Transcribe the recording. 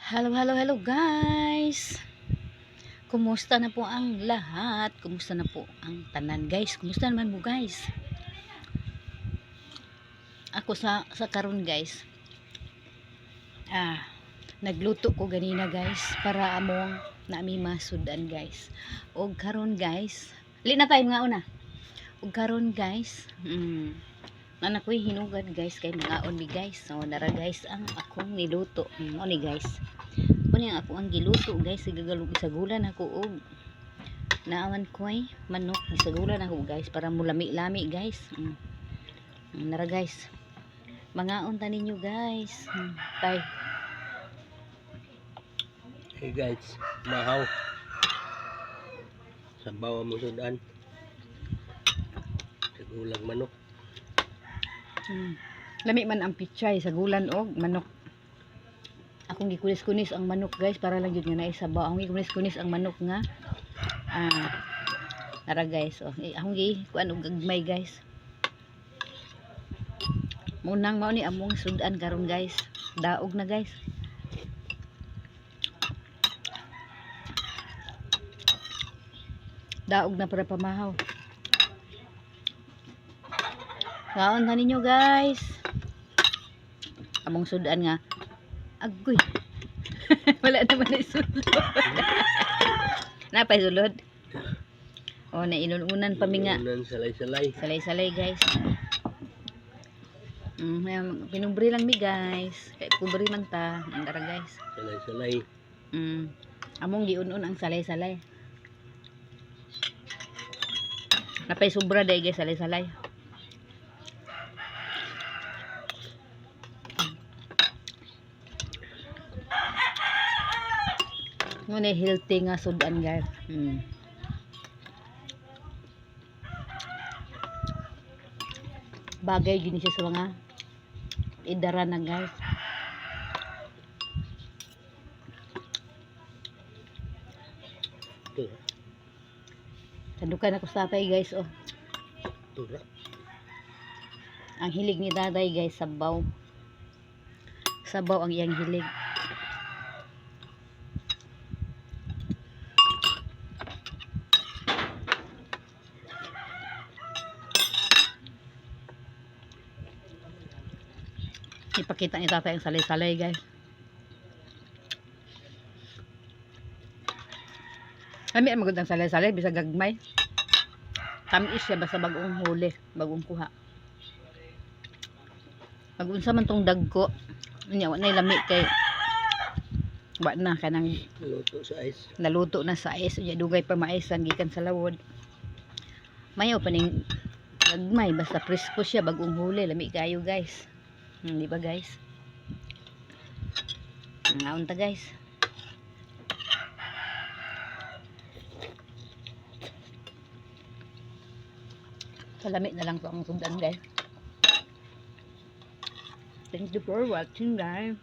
Hello, hello, hello, guys! Kumusta na po ang lahat? Kumusta na po ang tanan, guys? Kumusta naman mo, guys? Ako sa karon, guys. Nagluto ko ganina, guys, para among nami masudan, guys. Og karon, guys, li na tayo nga una. Og karon, guys, anak ko'y hinugad, guys, kay mangaon mi, guys. So nara, guys, ang akong niluto. Ni, guys. Kunya ang ako ang giluto, guys, gigalug isagulan ako og naaman ko'y manok, gisagulan ako, guys, para mulami-lami, guys. Nara, guys. Mangaon ta ninyo, guys. Tay. Hey guys, mahaw. Sabaw mo sudan. Sagulag manok. Lami man ang pichay sa gulan og manok. Akong gikunis-kunis ang manok, guys, para lang jud nga naisabaw. Akong gikunis-kunis ang manok nga nara, guys, oh. Eh, akong gi kuan og gagmay, guys. Munang mao ni among sudan karon, guys. Daog na, guys. Daog na para pamahaw. Kaon na ninyo, guys. Among sudan nga. Agoy. Wala naman na sulod. Napay sulod. O, nainununan pa mi nga. Unan salay-salay. Salay-salay, guys. Pinubre lang mi, guys. Kay pobre man ta. Ang dara, guys. Salay-salay. Among giun-un ang salay-salay. Napay sobra day, guys, salay-salay. Ngunit healthy nga sudan, guys. Bagay gini siya sa mga idara na, guys. Tura. Sandukan ako sa tatay, guys, oh. Tura. Ang hilig ni tatay, guys, sabaw. Sabaw ang iyang hilig. Ipakita ni tatay ang salay-salay, guys. Kami ang magandang salay-salay, bisag gagmay. Tamis siya basta bagong huli, bagong kuha. Magunsa man tong dagko. Unya wa na lami kay wa na kanang Luto sa ice. Naluto na sa ice, unya dugay pa maisan gikan sa lawod. Mayo pa ning gagmay basta presko siya, bagong huli, lami kayo, guys. Di ba, guys? Ngaon ta, guys. Kalami na lang to ang sudan, guys. Thank you for watching, guys.